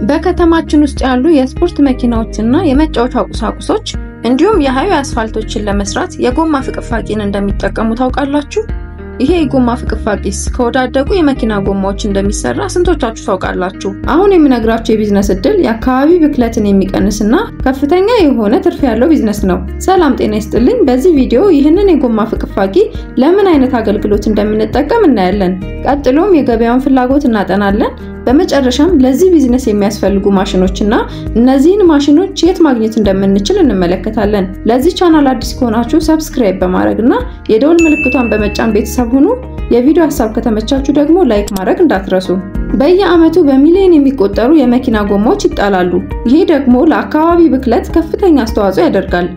በከተማችን ውስጥ ያሉ የስፖርት መኪናዎችና የመጫወቻ ቁሳቁሶች እንዲሁም የ highway አስፋልቶችን ለመስራት የጎማ ፍቅፋቂን እንደሚጠቀሙ ታውቃላችሁ? ይሄ የጎማ ፍቅፋቂስ ከወዳደቁ የመኪና ጎማዎች እንደሚሰራ ስንቶቻችሁ ታውቃላችሁ? አሁን የምነግራችሁ የቢዝነስ እድል የአካባቢ ብክለትን የሚቀንስና ከፍተኛ የሆነ ትርፍ ያለው ቢዝነስ ነው። ሰላም ጤና ይስጥልኝ። በዚህ ቪዲዮ ይህንን የጎማ ፍቅፋቂ ለምን አይነት አገልግሎት እንደምንጠቀም እናያለን። ቀጥሎም የገበያውን ፍላጎት እናጠናለን። በመጨረሻም ለዚህ ቢዝነስ የሚያስፈልጉ ማሽኖችና እነዚህን ማሽኖች የት ማግኘት እንደምንችል እንመለከታለን። ለዚህ ቻናል አዲስ ከሆናችሁ subscribe በማድረግና የደወል ምልክቷን በመጫን ቤተሰብ ሁኑ። የቪዲዮ ሀሳብ ከተመቻችሁ ደግሞ like ማድረግ እንዳትረሱ። በየዓመቱ በሚሊዮን የሚቆጠሩ የመኪና ጎማዎች ይጣላሉ። ይሄ ደግሞ ለአካባቢ ብክለት ከፍተኛ አስተዋጽኦ ያደርጋል።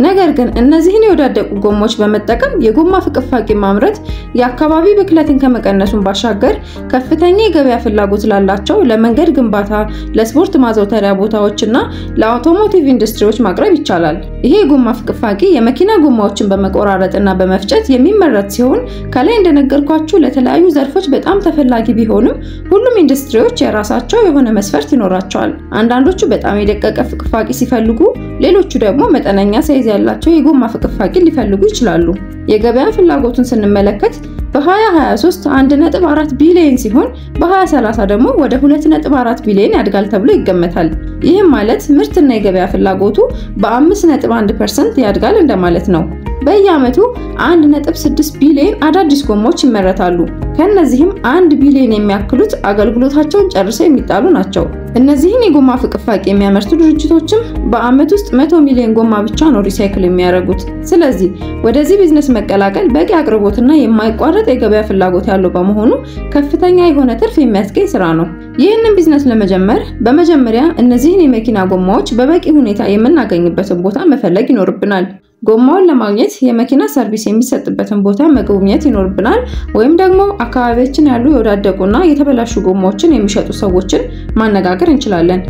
ነገር ግን እነዚህን የወዳደቁ ጎማዎች በመጠቀም የጎማ ፍቅፋቂ ማምረት የአካባቢ ብክለትን ከመቀነሱን ባሻገር ከፍተኛ የገበያ ፍላጎት ላላቸው ለመንገድ ግንባታ፣ ለስፖርት ማዘውተሪያ ቦታዎችና ለ automotive ኢንዱስትሪዎች ማቅረብ ይቻላል። ይሄ የጎማ ፍቅፋቂ የመኪና ጎማዎችን በመቆራረጥና በመፍጨት የሚመረት ሲሆን ከላይ እንደነገርኳችሁ ለተለያዩ ዘርፎች በጣም ተፈላጊ ቢሆንም ሁሉም ኢንዱስትሪዎች የራሳቸው የሆነ መስፈርት ይኖራቸዋል። አንዳንዶቹ በጣም የደቀቀ ፍቅፋቂ ሲፈልጉ፣ ሌሎቹ ደግሞ መጠነኛ size ያላቸው የጎማ ፍቅፋቂ ሊፈልጉ ይችላሉ። የገበያ ፍላጎቱን ስንመለከት በ2023 1.4 ቢሊዮን ሲሆን በ2030 ደግሞ ወደ 2.4 ቢሊዮን ያድጋል ተብሎ ይገመታል። ይህም ማለት ምርትና የገበያ ፍላጎቱ በ5.1% ያድጋል እንደማለት ነው። በየዓመቱ 1.6 ቢሊዮን አዳዲስ ጎማዎች ይመረታሉ። ከነዚህም 1 ቢሊዮን የሚያክሉት አገልግሎታቸውን ጨርሰው የሚጣሉ ናቸው። እነዚህን የጎማ ፍቅፋቂ የሚያመርቱ ድርጅቶችም በዓመት ውስጥ 100 ሚሊዮን ጎማ ብቻ ነው recycle የሚያደርጉት። ስለዚህ ወደዚህ ቢዝነስ መቀላቀል በቂ አቅርቦትና የማይቋረጥ የገበያ ፍላጎት ያለው በመሆኑ ከፍተኛ የሆነ ትርፍ የሚያስገኝ ስራ ነው። ይህንን ቢዝነስ ለመጀመር በመጀመሪያ እነዚህን የመኪና ጎማዎች በበቂ ሁኔታ የምናገኝበትን ቦታ መፈለግ ይኖርብናል። ጎማውን ለማግኘት የመኪና service የሚሰጥበትን ቦታ መጎብኘት ይኖርብናል። ወይም ደግሞ አካባቢያችን ያሉ የወዳደቁና የተበላሹ ጎማዎችን የሚሸጡ ሰዎችን ማነጋገር እንችላለን።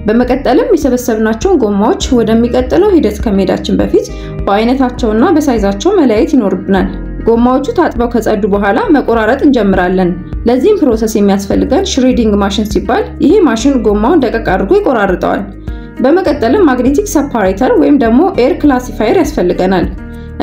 በመቀጠልም የሰበሰብናቸውን ጎማዎች ወደሚቀጥለው ሂደት ከመሄዳችን በፊት በአይነታቸውና በ size ኣቸው መለያየት ይኖርብናል። ጎማዎቹ ታጥበው ከጸዱ በኋላ መቆራረጥ እንጀምራለን። ለዚህም process የሚያስፈልገን shredding machine ሲባል ይሄ ማሽን ጎማውን ደቀቅ አድርጎ ይቆራርጠዋል። በመቀጠልም magnetic separator ወይም ደግሞ air classifier ያስፈልገናል።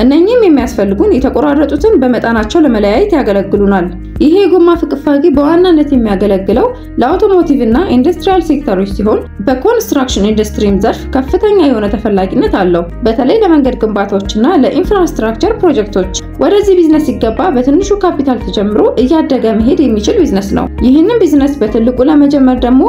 እነኚህም የሚያስፈልጉን የተቆራረጡትን በመጠናቸው ለመለያየት ያገለግሉናል። ይሄ የጎማ ፍቅፋቂ በዋናነት የሚያገለግለው ለ automotive እና industrial sector ኦች ሲሆን በ construction ኢንዱስትሪም ዘርፍ ከፍተኛ የሆነ ተፈላጊነት አለው። በተለይ ለመንገድ ግንባታዎችና ለ infrastructure ፕሮጀክቶች። ወደዚህ ቢዝነስ ሲገባ በትንሹ ካፒታል ተጀምሮ እያደገ መሄድ የሚችል ቢዝነስ ነው። ይህንን ቢዝነስ በትልቁ ለመጀመር ደግሞ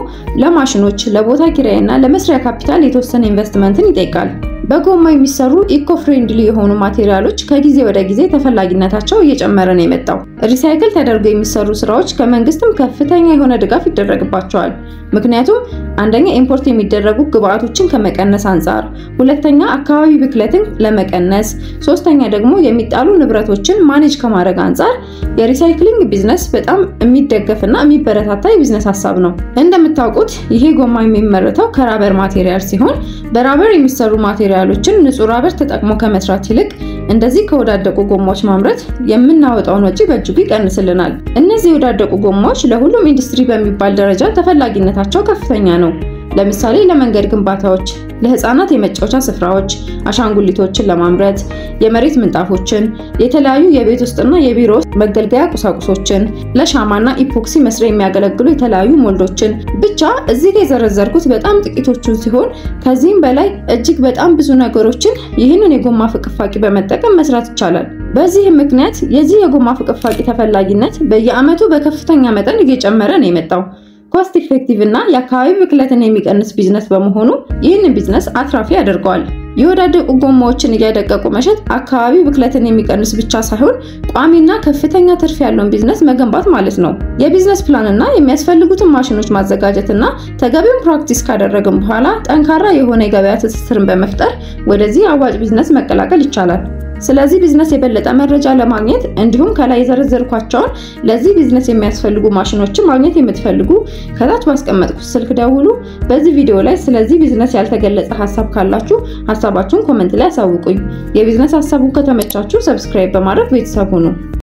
ለማሽኖች፣ ለቦታ ኪራይና ለመስሪያ ካፒታል የተወሰነ ኢንቨስትመንትን ይጠይቃል። በጎማ የሚሰሩ eco friendly የሆኑ material ኦች ከጊዜ ወደ ጊዜ ተፈላጊነታቸው እየጨመረ ነው የመጣው። recycle ተደርገው የሚሰሩ ስራዎች ከመንግስትም ከፍተኛ የሆነ ድጋፍ ይደረግባቸዋል። ምክንያቱም አንደኛ import የሚደረጉ ግብአቶችን ከመቀነስ አንጻር፣ ሁለተኛ አካባቢ ብክለትን ለመቀነስ፣ ሶስተኛ ደግሞ የሚጣሉ ንብረቶችን manage ከማድረግ አንጻር የ recycling ቢዝነስ በጣም የሚደገፍና የሚበረታታ የቢዝነስ ሀሳብ ነው። እንደምታውቁት ይሄ ጎማ የሚመረተው ከ rubber material ሲሆን በ rubber የሚሰሩ material ኦችን ንጹህ rubber ተጠቅሞ ከመስራት ይልቅ እንደዚህ ከወዳደቁ ጎማዎች ማምረት የምናወጣውን ወጪ በእጅጉ ይቀንስልናል። እነዚህ የወዳደቁ ጎማዎች ለሁሉም ኢንዱስትሪ በሚባል ደረጃ ተፈላጊነታቸው ከፍተኛ ነው። ለምሳሌ ለመንገድ ግንባታዎች፣ ለህፃናት የመጫወቻ ስፍራዎች፣ አሻንጉሊቶችን ለማምረት፣ የመሬት ምንጣፎችን፣ የተለያዩ የቤት ውስጥና የቢሮ ውስጥ መገልገያ ቁሳቁሶችን፣ ለሻማና epoxy መስሪያ የሚያገለግሉ የተለያዩ mold ኦችን። ብቻ እዚህ ጋር የዘረዘርኩት በጣም ጥቂቶቹን ሲሆን ከዚህም በላይ እጅግ በጣም ብዙ ነገሮችን ይህንን የጎማ ፍቅፋቂ በመጠቀም መስራት ይቻላል። በዚህም ምክንያት የዚህ የጎማ ፍቅፋቂ ተፈላጊነት በየዓመቱ በከፍተኛ መጠን እየጨመረ ነው የመጣው። cost effective እና የአካባቢ ብክለትን የሚቀንስ ቢዝነስ በመሆኑ ይህንን ቢዝነስ አትራፊ ያደርገዋል። የወዳደቁ ጎማዎችን እያደቀቁ መሸጥ አካባቢ ብክለትን የሚቀንስ ብቻ ሳይሆን ቋሚና ከፍተኛ ትርፍ ያለውን ቢዝነስ መገንባት ማለት ነው። የ business plan እና የሚያስፈልጉትን ማሽኖች ማዘጋጀትና ተገቢውን practice ካደረግን በኋላ ጠንካራ የሆነ የገበያ ትስስርን በመፍጠር ወደዚህ አዋጭ ቢዝነስ መቀላቀል ይቻላል። ስለዚህ ቢዝነስ የበለጠ መረጃ ለማግኘት እንዲሁም ከላይ የዘረዘርኳቸውን ለዚህ ቢዝነስ የሚያስፈልጉ ማሽኖችን ማግኘት የምትፈልጉ ከታች ባስቀመጥኩት ስልክ ደውሉ። በዚህ ቪዲዮ ላይ ስለዚህ ቢዝነስ ያልተገለጸ ሀሳብ ካላችሁ ሀሳባችሁን comment ላይ አሳውቁኝ። የቢዝነስ ሀሳቡን ከተመቻችሁ subscribe በማድረግ ቤተሰብ ሁኑ።